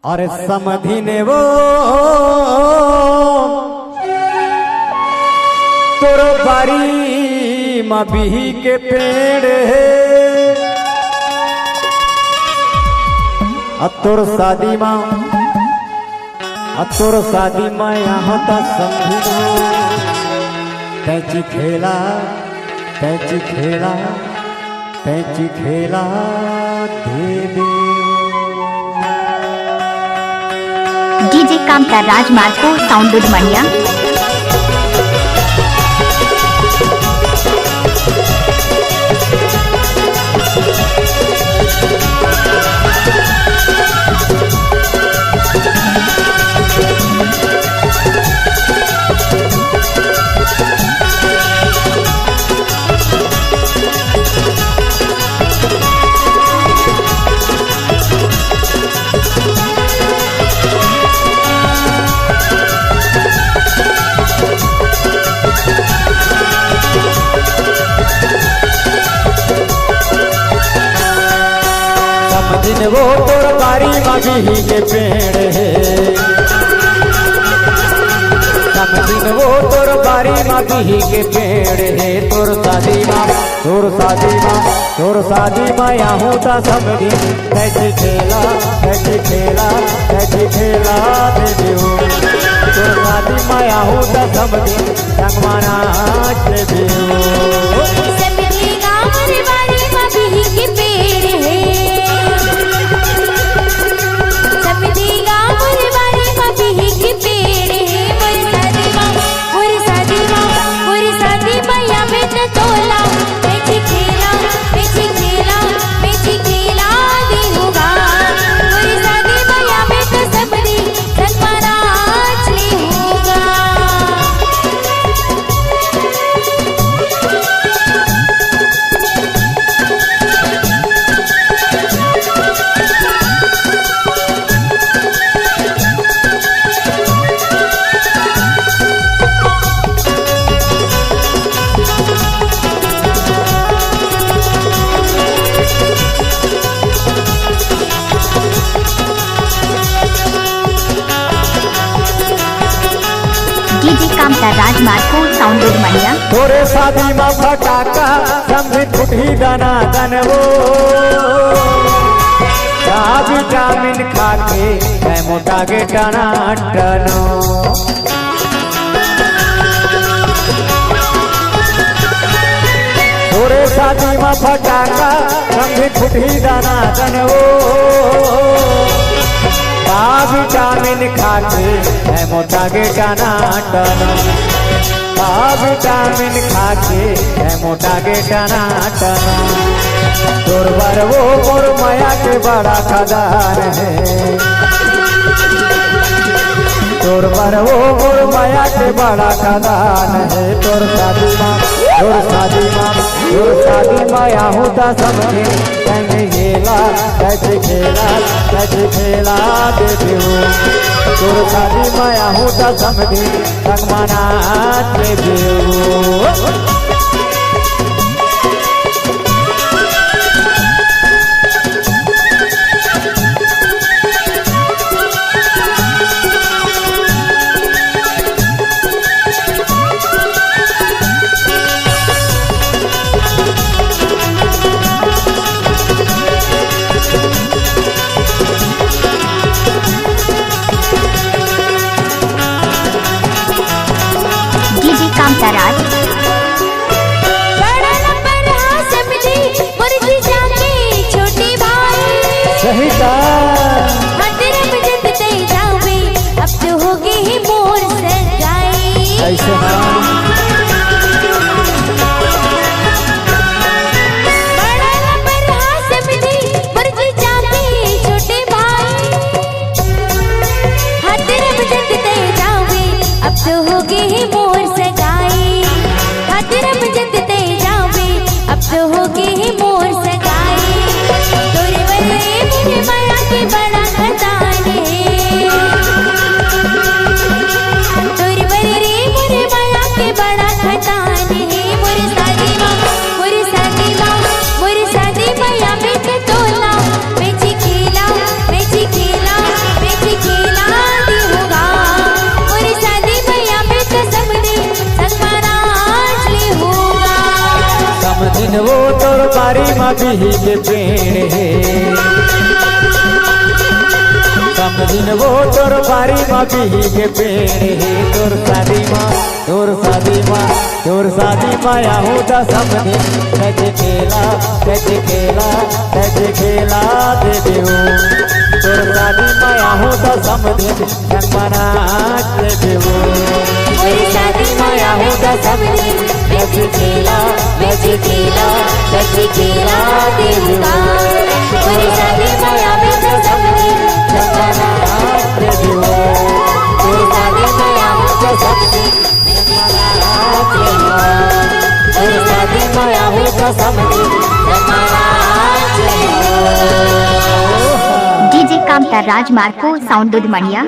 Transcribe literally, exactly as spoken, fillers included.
अरे समधिन वो तोर बारी म बिही के पेड़ हे, अ तोर शादी म, अ तोर शादी म यहाँ त समधिन वो तैं चिखेला, तैं चिखेला, तैं चिखेला देबे। DJ Kamta Rajmarko sound Dudhmania. समधिन वो तोर बारी म बिही के पेड़ हे, समधिन वो तोर बारी म बिही के पेड़ हे। तोर शादी म, तोर शादी म, तोर शादी म आहूँ त समधिन, तैं चिखेला, तैं चिखेला, तैं चिखेला देबे वो। तोर शादी म आहूँ त समधिन, संग म नाच लेबे वो। समधी गाँव रे बारी म बिही के पेड़ हे, समधी गाँव रे बारी म बिही के पेड़ हे। मोर शादी म, मोर शादी म, मोर शादी म आबे त तोला, मैं चिखेला, मैं चिखेला, मैं चिखेला देहूँगा। मोर शादी म आबे त समधी संग म नाच लेहूँगा। DJ Kamta Rajmarko sound Dudhmania. तोरे शादी म फटाका, समधी फुटही दना दन वो। का विटामिन खा के मैं मोटा गे टनाटन वो। तोरे शादी म फटाका, समधी फुटही दना दन वो। का विटामिन खा के मैं मोटा गे टनाटन। का विटामिन खा के मैं मोटा गे टनाटन। तोर बर वो मोर मया के बड़ा खदान हे। तोर बर वो मोर मया के बड़ा खदान हे। तोर शादी म, तोर शादी म, तोर शादी म आहूँ त समधिन, तैं चिखेला, तैं चिखेला, तैं चिखेला देबे वो। तोर शादी म आहूँ त समधिन, संग म नाच लेबे वो। डीजे कामता राज। बड़ा नंबर हा समधी मोर जीजा के छोटे भाई। सही का। हतरम जत तैं जाबे, अब तो होगे हे मोर सगाई। ऐसे ना। बड़ा नंबर हा समधी मोर जीजा के छोटे भाई। हतरम जत तैं जाबे, अब तो होगे हे मोर सगाई। हतरम जत तैं जाबे, अब तो होगे हे मोर सगाई। तोर बर रे मोर मया के बड़ा खदान हे। तोर बर रे मोर मया बिही के पेड़ हे। समधिन वो तोर बारी म बिही के पेड़ हे। तोर शादी म, तोर शादी म, तोर शादी म आहूं त समधिन, कच केला, कच केला, कच केला दे देहूं। तोर शादी म आहूं त समधिन, संग म नाच लेबे ओ। मोर शादी म आहूं त समधिन, कच केला, कच केला, कच केला देहूं गा। मोर शादी म आहूं त समधिन, संग म नाच लेबे ओ। मोर शादी म आहूं त समधिन, संग म नाच लेबे ओ। मोर शादी म आहूं त समधिन, संग म नाच लेबे ओ। डीजे कामता राज मार्को साउंड दुधमनिया।